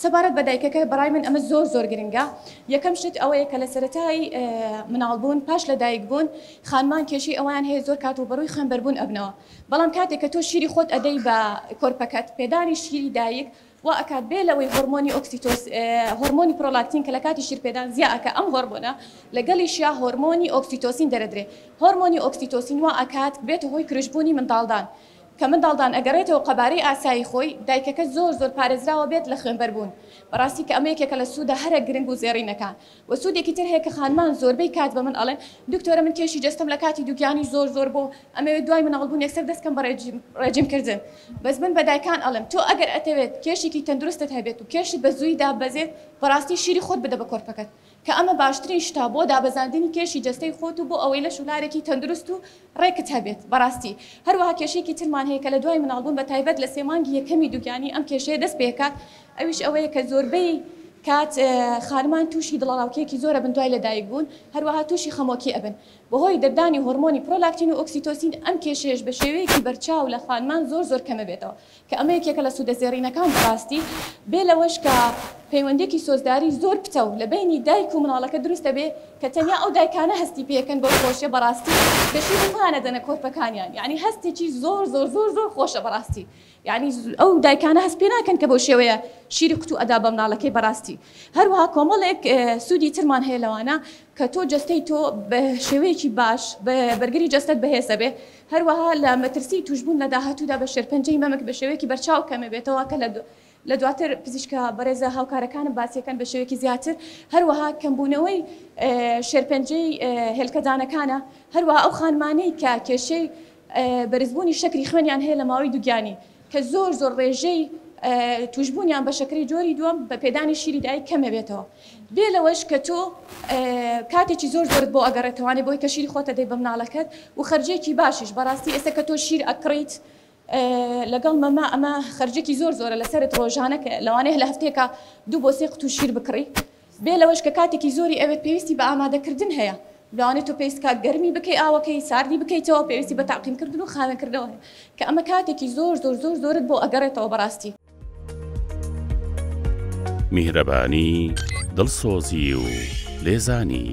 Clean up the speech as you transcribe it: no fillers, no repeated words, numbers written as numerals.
سەبارەت بە دایکەکە بەڕای من ئەمە زۆر زۆر گرنگە یەکەم شت ئەوەیە کە لە سەرەتای مناڵبوون پاش لە دایک بوون خانمان کێشەی ئەوەیان هەیە زۆر کات ڕووبەڕووی خوێنبەربوون ئەبنەوە بەڵام کاتێک کە تۆ شیری خۆت ئەدەی بە کۆرپەکەت پێدانی شیری دایک وا ئەکات بێ لەوەی هۆرمۆنی ئۆکسیتۆس هۆرمۆنی پرۆلاکتین کە لە کاتی شیرپێدان زیا ئەکا ئەم هۆرمۆنە لەگەڵیشیا هۆرمۆنی ئۆکسیتۆسین دەرەدرێ هۆرمۆنی ئۆکسیتۆسین وا ئەکات بێتە هۆی کرژبوونی منداڵدان کە منداڵدان ئەگەڕێتەوە قەبارەی ئاسایی خۆی، دایکەکە زۆر زۆر پارێزراوە بێت لە خوێنبەربوون. بەڕاستی کە ئەمە یەکێکە لە سوودە هەرە گرنگ و زێڕینەکان. وە سوودێکی تر هەیە کە خانمان زۆربەی کات بە من ئەڵێن، دکتۆرە من کێشی جەستەم لە کاتی دووگیانی زۆر زۆر بوو، ئەمەوێت دوای مناڵبوون یەکسەر دەست کەم بە ڕێجیم کردن. بەس من بە دایکان ئەڵێم تۆ ئەگەر ئەتەوێت کێشێکی تەندروستت هەبێت و کێشت بە زوویی داببەزێت، بەڕاستی شیری خۆت بدە بە کۆرپەکەت. کە ئەمە باشترین شتە بۆ دابەزاندنی کێشی جەستەی خۆت و بۆ ئەوەی لەش و لارێکی تەندروست و ڕێکت هەبێت بەڕاستی. هەروەها کێشەیەکی ترمان هەیە کە لە دوای مناڵبوون بە تایبەت لە سێ مانگی یەکەمی دووگیانی ئەم کێشەیە دەست پێکات ئەویش ئەوەیە کە زۆربەی کات خانمان تووشی دڵەڕاوکێکی زۆر ئەبن دوای لەدایک بوون هەروەها تووشی خەمۆکی ئەبن بەهۆی دەردانی هۆرمۆنی پرۆلاکتین و ئۆکسیتۆسین ئەم کێشەیەش بە شێوەیەکی بەرچاو لە خانمان زۆر زۆر کەمەبێتەوە کە ئەمە یەکێکە لە سوودە زێڕینەکان بەڕاستی، بێ لەوەش کە پەیوەندیەکی سۆزداری زۆر پتەو لە بەینی دایک و مناڵەکە دروست دەبێ کە تەنیا ئەو دایکانە هەستی پێکەن بەو خۆشیە بەڕاستی کە شیری خۆیان ئەدەنە کۆرپەکانیان یانی هەستێکی زۆر زۆر زۆر زۆر خۆشە بەڕاستی یانی ئەو دایکانە هەست پێ ناکەن کە بەو شێوەیە شیری قوتو ئەدا بە مناڵەکەی بەڕاستی هەروەها کۆمەڵێک سوودی ترمان هەیە لەوانە کە تۆ جەستەی تۆ بە شێوەیەکی باش بەرگری جەستەت بەهێز ئەبێ هەروەها لە مەترسیی تووشبوون لە داهاتوودا بە شێرپەنجەی مەمک بە شێوەیەکی بەرچاو کەمەبێتەوە کە لە لە دواتر پزیشکە بەڕێزە هاوکارەکانم باسیەکەن بە شێوەیەکی زیاتر، هەروەها کەمبوونەوەی شێرپەنجەی هێلکەدانەکانە، هەروەها ئەو خانمانەی کە کێشەی بەرزبوونی شەکری خوێنیان هەیە لە ماوەی دووگیانی کە زۆر زۆر ڕێژەی تووشبوونیان بە شەکرەی جۆری دووەم بە پێدانی شیری دایک کەمەبێتەوە. بێ لەوەش کە تۆ کاتێکی زۆر زۆرت بۆ ئەگەڕێتەوانێ بۆی کە شیری خۆت ئەدەی بە مناڵەکەت و خەرجیەکی باشیش بەڕاستی ئێستا کە تۆ شیر ئەکڕیت لەگەڵ مەمە ئەمە خەرجێکی زۆر زۆرە لەسەرت ڕۆژانە کە لەوانەیە لە هەفتەیەکا دوو بۆ سێ قوتوو شیر بکڕی بێ لەوەش کە کاتێکی زۆری ئەوێت پێویستی بە ئامادەکردن هەیە لەوانەیە تۆ پێویست کات گەرمی بکەی ئاوەکەی ساردی بکەیتەوە پێویستی بە تەعقیمکردن و خاوێنکردنەوە هەیە کە ئەمە کاتێکی زۆر زۆر زۆر زۆرت بۆ ئەگەڕێتەوە بەڕاستی. میهرەبانی، دڵسۆزی و لێزانی.